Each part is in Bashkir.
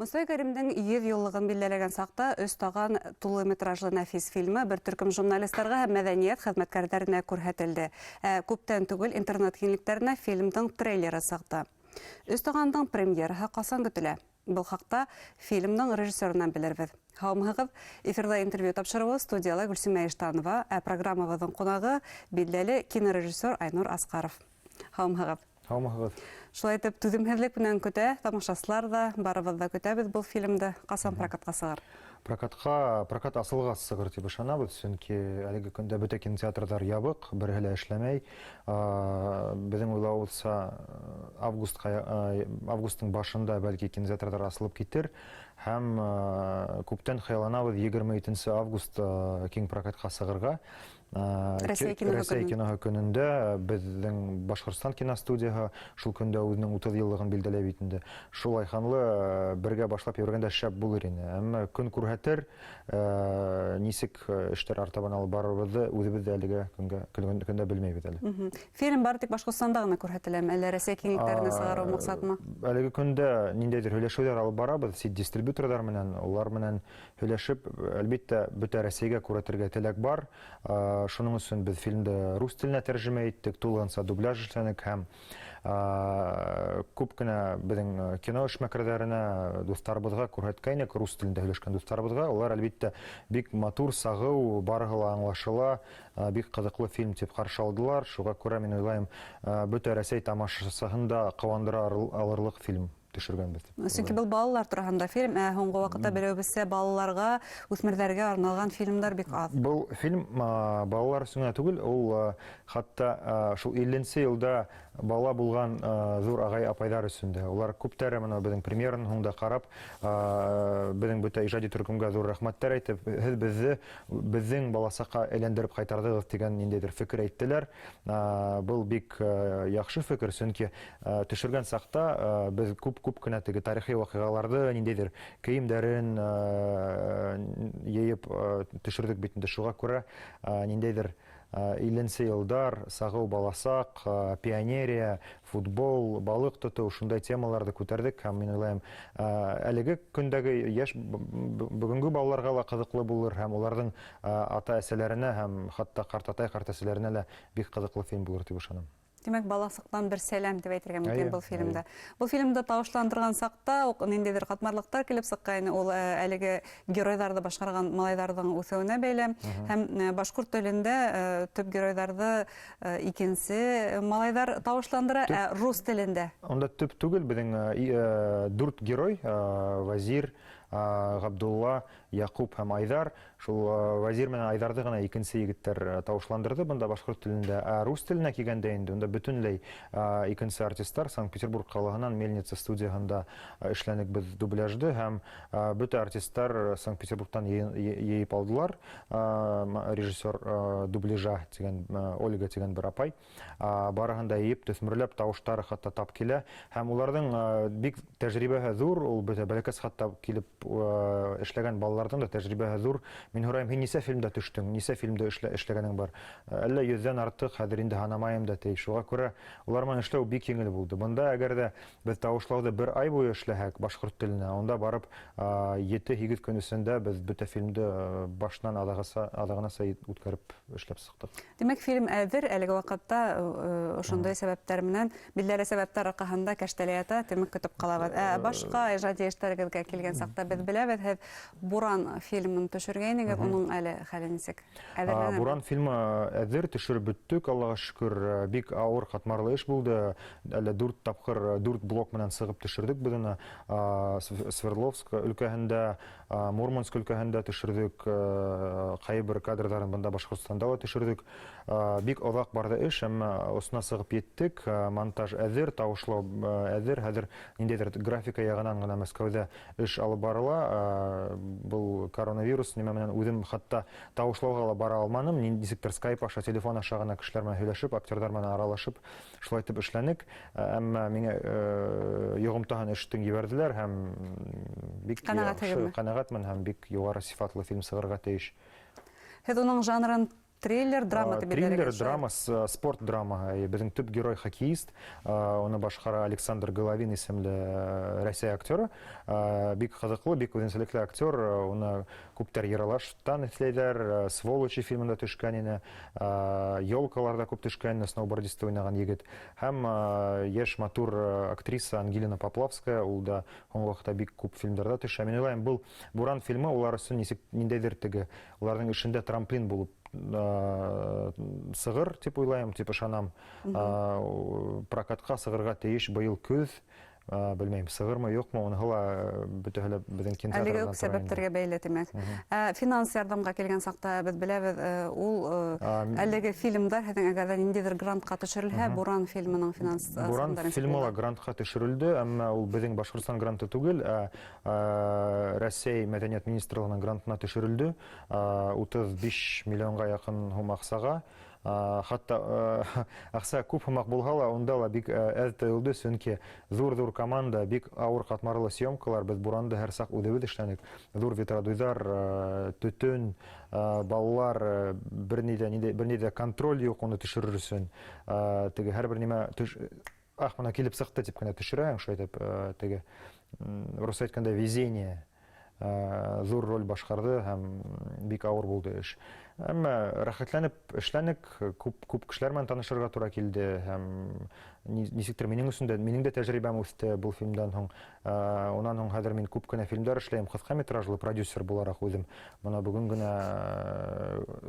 Мостай Кәримдең 100 йыллығын билдәләгән саҡта «Өс таған» тулы метражлы нәфис фильмы бер төркөм журналистарға һәм мәҙәниәт хеҙмәткәрҙәренә күрһәтелде. Ә күптән түгел интернет киңлектәренә фильмдың трейлеры сыҡты. «Өс таған»дың премьераһы ҡасан көтөлә? Был хаҡта фильмдың режиссерынан белербеҙ. Һаумыһығыҙ! Эфирҙа интервью тапшырыуы, студияла Гөлсимә Иштанова, ә программабыҙҙың ҡунағы билдәле кинорежиссер Айнур Асҡаров. Һаумыһығыҙ! Һаумыһығыҙ! Шулай итеп, түҙемһеҙлек менән көтә тамашасылар ҙа, барыбыҙ ҙа көтәбеҙ был фильмды. Ҡасан прокатҡа сығыр? Прокат асылғас сығыр тип ышанабыҙ, сөнки әлеге көндә бөтә кинотеатрҙар ябыҡ, береһе лә эшләмәй. Беҙҙең уйлауыбыҙса, августтың башында бәлки кинотеатрҙар асылып китер. Һәм күптән хыялланабыҙ 22 август киң прокатҡа сығырға. Рәсәй киноһы Рәсәй көнө. киноһы көнөндә беҙҙең Башҡортостан киностудияһы шул көндә үҙенең 30 йыллығын билдәләй бит инде. Шул айханлы бергә башлап йөрөгәндә шәп булыр ине. Әммә көн күрһәтер, нисек эштәр артабан алып барырыбыҙҙы үҙебеҙ ҙә әлегә көндә белмәйбеҙ әле. Фильм бары тик Башҡортостанда ғына күрһәтеләме, әллә Рәсәй киңлектәренә сығарыу маҡсатмы? Әлеге көндә ниндәйҙер һөйләшеүҙәр алып барабыҙ сит дистрибьюторҙар менән, улар менән һөйләшеп, әлбиттә, бөтә Рәсәйгә күрһәтергә теләк бар. Шуның өсөн беҙ фильмды рус теленә тәржемә иттек, тулыһынса дубляж эшләнек һәм күп кенә беҙҙең кино эшмәкәрҙәренә, дуҫтарыбыҙға күрһәткәйнек, рус телендә һөйләшкән дуҫтарыбыҙға. Улар, әлбиттә, бик матур, сағыу, барыһы ла аңлашыла, бик ҡыҙыҡлы фильм тип ҡаршы алдылар. Шуға күрә мин уйлайым, бөтә Рәсәй тамашасыһын да ҡыуандыра алырлыҡ фильм төшөргәнбеҙ. Сөнки был балалар тураһында фильм, ә һуңғы ваҡытта белеүебеҙсә балаларға, үҫмерҙәргә арналған фильмдар бик аҙ. Был фильм балалар өсөн генә түгел, ул хатта шул илленсе йылда бала булған ҙур ағай-апайҙар өсөн дә. Улар күптәре бына беҙҙең премьераның һуңда ҡарап, беҙҙең бөтә ижади төркөмгә ҙур рәхмәттәр әйтеп, һеҙ беҙҙе беҙҙең баласаҡҡа әйләндереп ҡайтарҙығыҙ тигән ниндәйҙер фекер әйттеләр. Был бик яҡшы фекер, сөнки төшөргән саҡта беҙ күп-күп кенә теге тарихи ваҡиғаларҙы, ниндәйҙер кейемдәрен йыйып төшөрҙөк бит инде. Шуға күрә ниндәйҙер илленсе йылдар, сағыу баласаҡ, пионерия, футбол, балыҡ тотоу, шундай темаларҙы күтәрҙек. Һәм мин уйлайым, әлеге көндәге йәш бөгөнгө балаларға ла ҡыҙыҡлы булыр һәм уларҙың ата-әсәләренә һәм хатта ҡартатай, ҡартәсәләренә лә бик ҡыҙыҡлы фильм булыр тип ышанам. Тимәк, баласыҡтан бер сәләм тип әйтергә мөмкин был фильмда. Был фильмды тауышландырған саҡта уҡ ниндәйҙер ҡатмарлыҡтар килеп сыҡҡайны. Ул әлеге геройҙарҙы башҡарған малайҙарҙың үҫеүенә бәйле. Һәм башҡорт телендә төп геройҙарҙы икенсе малайҙар тауышландыра, ә рус телендә? Унда төп түгел, беҙҙең дүрт герой, Вазир, Ғабдулла, Яҡуп һәм Айҙар. Шул Вазир менән Айҙарҙы ғына икенсе егеттәр тауышландырҙы бында башҡорт телендә. Ә рус теленә килгәндә инде унда бөтөнләй икенсе артисттар Санкт-Петербург ҡалаһынан Мельница студияһында эшләнек беҙ дубляжды һәм бөтә артисттар Санкт-Петербургтан йыйып алдылар. Режиссер дубляжа тигән Ольга тигән бер апай. Барыһын да йыйып, төҫмөрләп, тауыштары хатта тап килә. Һәм уларҙың бик тәжрибәһе ҙур, ул бөтә бәләкәс хатта килеп эшләгән балаларҙың да тәжрибәһе ҙур. Мин һорайым, һин нисә фильмда төштөң, нисә фильмда эшләгәнең бар? Әллә йөҙҙән артыҡ, хәҙер инде һанамайым да ти. Шуға күрә улар менән эшләү бик еңел булды. Бында әгәр ҙә беҙ тауышлауҙы бер ай буйы эшләһәк башҡорт теленә, унда барып ете-һигеҙ көн эсендә беҙ бөтә фильмды башынан аҙағынаса үткәреп эшләп сыҡтыҡ. Тимәк, фильм әҙер, әлеге ваҡытта ошондай сәбәптәр менән, билдәле сәбәптәр арҡаһында кәштәлә ята, тимәк, көтөп ҡалабыҙ. Башҡа ижади эштәрегеҙгә килгән саҡта беҙ беләбеҙ, һеҙ Буран фильмын төшөргәйнегеҙ, уның әле хәле нисек? Әҙерләнәме? Буран фильмы әҙер, төшөрөп бөттөк, Аллаға шөкөр, бик ауыр, ҡатмарлы эш булды. Әле дүрт тапҡыр, дүрт блок менән сығып төшөрҙөк беҙ уны. Свердловск өлкәһендә, Мурманск өлкәһендә төшөрҙөк, ҡайбер кадрҙарын бында Башҡортостанда ла төшөрҙөк. Бик оҙаҡ барҙы эш, әммә осона сығып еттек. Монтаж әҙер, тауышлау әҙер. Хәҙер ниндәйҙер графика яғынан ғына Мәскәүҙә эш алып барыла. Был коронавирус нимә менән үҙем хатта тауышлауға ла бара алманым. Нисектер скайп аша, телефон аша ғына кешеләр менән һөйләшеп, актерҙар менән аралашып, шулай итеп эшләнек. Әммә миңә йоғомтаһын эштең ебәрҙеләр һәм бик Ҡәнәғәтһегеҙме? яҡшы, ҡәнәғәтмен һәм бик юғары сифатлы фильм сығырға тейеш. Һеҙ уның жанрын Триллер, драма тип Триллер, билдәләгән, шулай. Драма, спорт драмаһы. Беҙҙең төп герой хоккеист, уны башҡара Александр Головин исемле Рәсәй актеры. Бик ҡыҙыҡлы, бик үҙенсәлекле актер. Уны күптәр Ералаштан эҫләйҙәр, «Сволочи» фильмында төшкән ине, «Елкаларҙа» күп төшкән, сноубордист уйнаған егет. Һәм йәш матур актриса Ангелина Поплавская, ул да һуңғы ваҡытта бик күп фильмдарҙа төшә. Мин уйлайым, был «Буран» фильмы улар өсөн нисек ниндәйҙер теге уларҙың эшендә трамплин булып сығыр тип уйлайым, тип ышанам. Прокатҡа сығырға тейеш быйыл көҙ. Белмәйем, сығырмы, юҡмы, уныһы ла бөтәһе лә беҙҙең Әлеге кинотеатрҙан үк тора инде. Сәбәптәргә бәйле, тимәк. Финанс ярҙамға килгән саҡта беҙ беләбеҙ, ул әлеге фильмдар һеҙҙең әгәр ҙә ниндәйҙер грантҡа төшөрөлһә, «Буран» фильмының финанс «Буран» сығымдары нисек фильмы ла булды? Грантҡа төшөрөлдө, әммә ул беҙҙең Башҡортостан гранты түгел, Рәсәй мәҙәниәт министрлығының грантына төшөрөлдө, 35 миллионға яҡын һум аҡсаға. Хатта аҡса күп һымаҡ булһа ла, унда ла бик әҙ тойолдо, сөнки ҙур-ҙур команда, бик ауыр ҡатмарлы съемкалар, беҙ «Буранды» һәр саҡ үҙебеҙ эшләнек. Ҙур ветродуйҙар, төтөн, балалар, бер ни ҙә контроль юҡ уны төшөрөр өсөн. Теге һәр бер нимә төш, ах, бына килеп сыҡты тип кенә төшөрәһең, шулай итеп, теге, русса әйткәндә, везение ҙур роль башҡарҙы һәм бик ауыр булды эш. Әммә рәхәтләнеп эшләнек, күп кешеләр менән танышырға тура килде һәм нисектер минең өсөн дә, минең дә тәжрибәм үҫте был фильмдан һуң. Унан һуң хәҙер мин күп кенә фильмдар эшләйем, ҡыҫҡа метражлы продюсер булараҡ үҙем. Бына бөгөн генә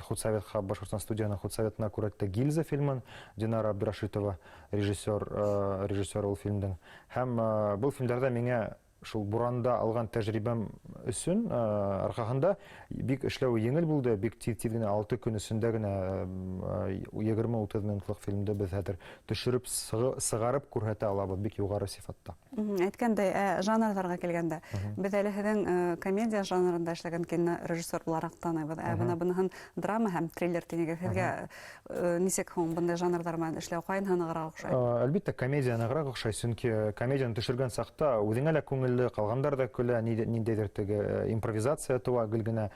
худсоветҡа, Башҡортостан студияның худсоветына күрһәтте «Гильза» фильмын, Динара Абдрашитова режиссер ул фильмдең. Һәм был фильмдарҙа миңә шул «Буранда» алған тәжрибәм өсөн, арҡаһында бик эшләү еңел булды, бик тиҙ-тиҙ генә 6 көн эсендә генә 20-30 минутлыҡ фильмды беҙ хәҙер төшөрөп сығарып күрһәтә алабыҙ бик юғары сифатта. Әйткәндәй, жанрҙарға килгәндә, беҙ әле һеҙҙең комедия жанрында эшләгән кино режиссер булараҡ таныйбыҙ. Бына быныһын драма һәм триллер тинегеҙ. Һеҙгә нисек һуң бындай жанрҙар менән эшләү, ҡайһыһы нығыраҡ оҡшай? Әлбиттә, комедия нығыраҡ оҡшай, сөнки комедияны төшөргән саҡта үҙеңә лә күңелле, ҡалғандар ҙа көлә, ниндәйҙер теге импровизация тыуа гел генә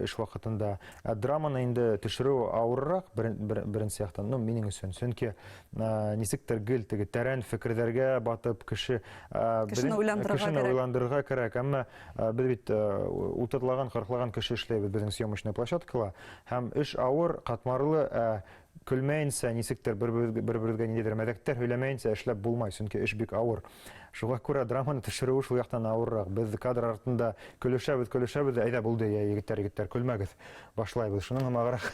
эш ваҡытында. Ә драманы инде төшөрөү ауырыраҡ беренсе яҡтан, минең өсөн, сөнки нисектер гел теге тәрән фекерҙәргә батып Кешене уйландырырға кешене кәрәк. уйландырырға кәрәк. Әммә беҙ бит утыҙлаған, ҡырҡлаған кеше эшләйбеҙ беҙҙең съемочный площадкала, һәм эш ауыр, ҡатмарлы, көлмәйенсә, нисектер бер-беребеҙгә ниндәйҙер мәҙәктәр һөйләмәйенсә эшләп булмай, сөнки эш бик ауыр. Шуға күрә драманы төшөрөү шул яҡтан ауырыраҡ. Беҙ кадр артында көлөшәбеҙ, көлөшәбеҙ, әйҙә булды, йә, егеттәр, егеттәр, көлмәгеҙ, башлайбыҙ. Шуның һымағыраҡ.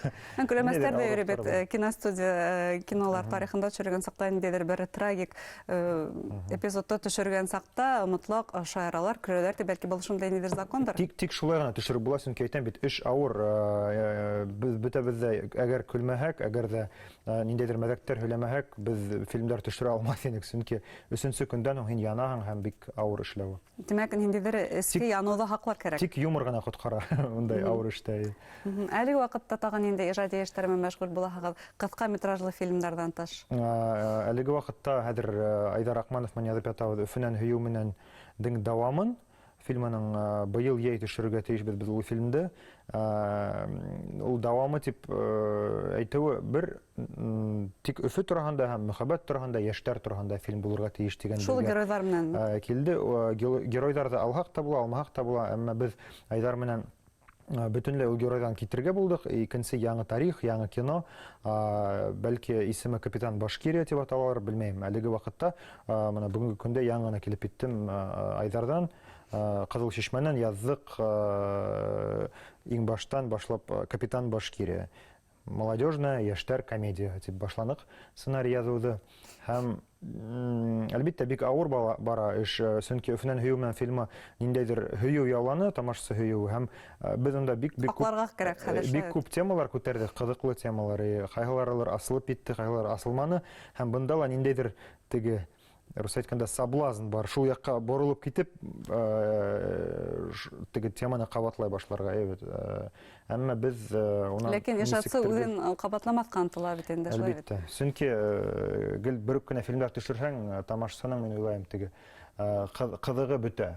Көлмәҫтәр ҙә Ниндәйҙер йөрөй бит, ауырлыҡтар бар. киностудия кинолар тарихында төшөргән саҡта ниндәйҙер бер трагик эпизодты төшөргән саҡта мотлаҡ шаяралар, көләләр тип, бәлки был шундай ниндәйҙер закондыр. Тик шулай ғына төшөрөп була, сөнки әйтәм бит, эш ауыр. Беҙ бөтәбеҙ ҙә әгәр көлмәһәк, әгәр ҙә ниндәйҙер мәҙәктәр һөйләмәһәк, беҙ фильмдар төшөрә алмаҫ инек, сөнки өсөнсө көндән һуң һин янаһың һәм бик ауыр эшләүе. Тимәк, ниндәйҙер эске яныуҙы һаҡлар кәрәк. Тик юмор ғына ҡотҡара ундай ауыр эштә. Әлеге ваҡытта тағы ниндәй ижади эштәр менән мәшғүл булаһығыҙ, ҡыҫҡа метражлы фильмдарҙан тыш? Әлеге ваҡытта хәҙер Айҙар Аҡманов менән яҙып ятабыҙ «Өфөнән һөйөү» менән дең дауамын. Фильмының быйыл йәй төшөрөргә тейешбеҙ беҙ ул фильмды. Ул дауамы тип әйтеүе бер, тик Өфө тураһында һәм мөхәббәт тураһында, йәштәр тураһында фильм булырға тейеш тигән Шул бергә, геройҙар менән? Килде. Геройҙарҙы алһаҡ та була, алмаһаҡ та була, әммә беҙ Айҙар менән бөтөнләй ул геройҙан китергә булдыҡ. Икенсе яңы тарих, яңы кино, бәлки исеме «Капитан Башкирия» тип аталар, белмәйем. Әлеге ваҡытта, бына бөгөнгө көндә яңы ғына килеп еттем Айҙарҙан. Ҡыҙыл Шишмәнән яҙҙыҡ, иң баштан башлап «Капитан Башкирия». Молодежная йәштәр комедия тип башланыҡ сценарий яҙыуҙы. Һәм әлбиттә, бик ауыр бара эш, сөнки «Өфөнән һөйөү» менән фильмы ниндәйҙер һөйөү яуланы, тамашасы һөйөү, һәм беҙ унда бик күп, Аҡларға кәрәк хәҙер, бик шулай. күп темалар күтәрҙек, ҡыҙыҡлы темалар, ҡайһыларылыр асылып китте, ҡайһылары асылманы, һәм бында ла ниндәйҙер теге, рус әйткәндә, соблазн бар, шул яҡҡа боролоп китеп, теге теманы ҡабатлай башларға, әйбәт әммә беҙ унан Ләкин ижадсы нисектер бер үҙен ҡабатламаҫҡа ынтыла бит инде, шулай бит. Әлбиттә, сөнки гел бер үк кенә фильмдар төшөрһәң, тамашасының, мин уйлайым, теге Ҡыҙығы бөтә.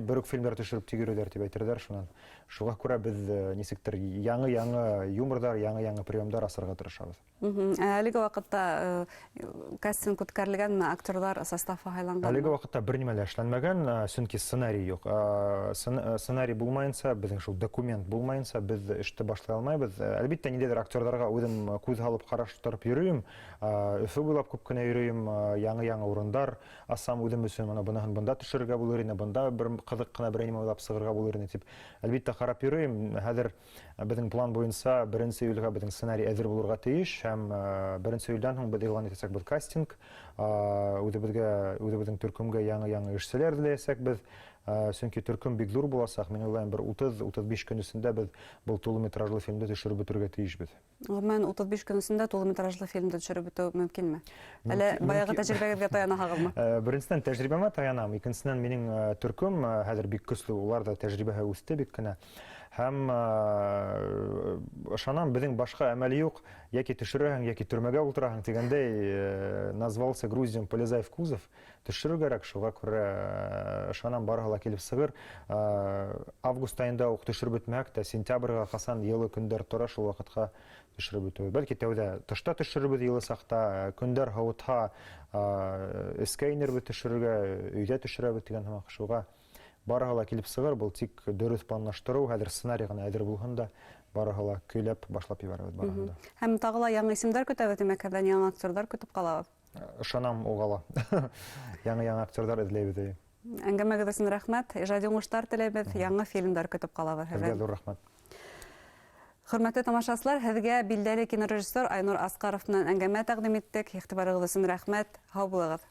Бер үк фильмдар төшөрөп тик йөрөйҙәр тип әйтерҙәр шунан. Шуға күрә беҙ нисектер яңы-яңы юморҙар, яңы-яңы приемдар асырға тырышабыҙ. Ә әлеге ваҡытта кастинг үткәрелгәнме, актерҙар составы һайланғанмы? Әлеге ваҡытта бер нимә лә эшләнмәгән, сөнки сценарий юҡ. Сценарий булмайынса, беҙҙең шул документ булмайынса, беҙ эште башлай алмайбыҙ. Әлбиттә, ниндәйҙер актерҙарға үҙем күҙ һалып ҡараштырып йөрөйөм. Өфө буйлап күп кенә йөрөйөм, яңы-яңы урындар асам үҙем өсөн. Мына быныһын бында төшөрөргә булыр ине, бында бер ҡыҙыҡ ҡына берәй нимә уйлап сығырға булыр ине тип. Әлбиттә, ҡарап йөрөйөм. Хәҙер беҙҙең план буйынса 1 июлгә беҙҙең сценарий әҙер булырға тейеш һәм 1 июлдән һуң беҙ иғлан итәсәкбеҙ кастинг. Үҙебеҙҙең төркөмгә яңы-яңы эшселәр эҙләйәсәкбеҙ. Сөнки төркөм бик ҙур буласаҡ. Мин уйлайым, бер утыҙ биш көн эсендә беҙ был тулы метражлы фильмды төшөрөп бөтөргә тейешбеҙ. Ғөмүмән, 35 көн эсендә тулы метражлы фильмды төшөрөп бөтөү мөмкинме? Әллә баяғы тәжрибәгеҙгә таянаһығыҙмы? Беренсенән, тәжрибәмә таянам. Икенсенән, минең төркөм хәҙер бик көслө, улар ҙа тәжрибәһе үҫте бик кенә. Һәм ышанам, беҙҙең башҡа әмәл юҡ, йәки төшөрәһең, йәки төрмәгә ултыраһың тигәндәй, назвался груздем, полезай в кузов, төшөрөр кәрәк, шуға күрә ышанам, барыһы ла килеп сығыр. Август айында уҡ төшөрөп бөтмәһәк тә, сентябргә ҡасан йылы көндәр тора, шул ваҡытҡа төшөрөп бөтөбөҙ. Бәлки тәүҙә тышта төшөрөрбөҙ йылы саҡта, көндәр һыуытһа, эскә инербеҙ төшөрөргә, өйҙә төшөрәбеҙ тигән һымаҡ, шуға барыһы ла килеп сығыр. Был тик дөрөҫ планлаштырыу, хәҙер сценарий ғына әҙер булһын да, барыһы ла көйләп башлап ебәрәбеҙ барыһын да. Һәм тағы ла яңы исемдәр көтәбеҙ, тимәк, һеҙҙән яңы актерҙар көтөп ҡалабыҙ. Ышанам уға ла. Яңы-яңы актерҙар эҙләйбеҙ, эйе. Әңгәмәгеҙ өсөн рәхмәт, ижади уңыштар теләйбеҙ, яңы фильмдар көтөп ҡалабыҙ Һеҙгә һеҙҙән. ҙур рәхмәт. Хөрмәтле тамашасылар, һеҙгә билдәле кинорежиссер Айнур Асҡаров менән әңгәмә тәҡдим иттек. Иғтибарығыҙ өсөн рәхмәт. Һау булығыҙ.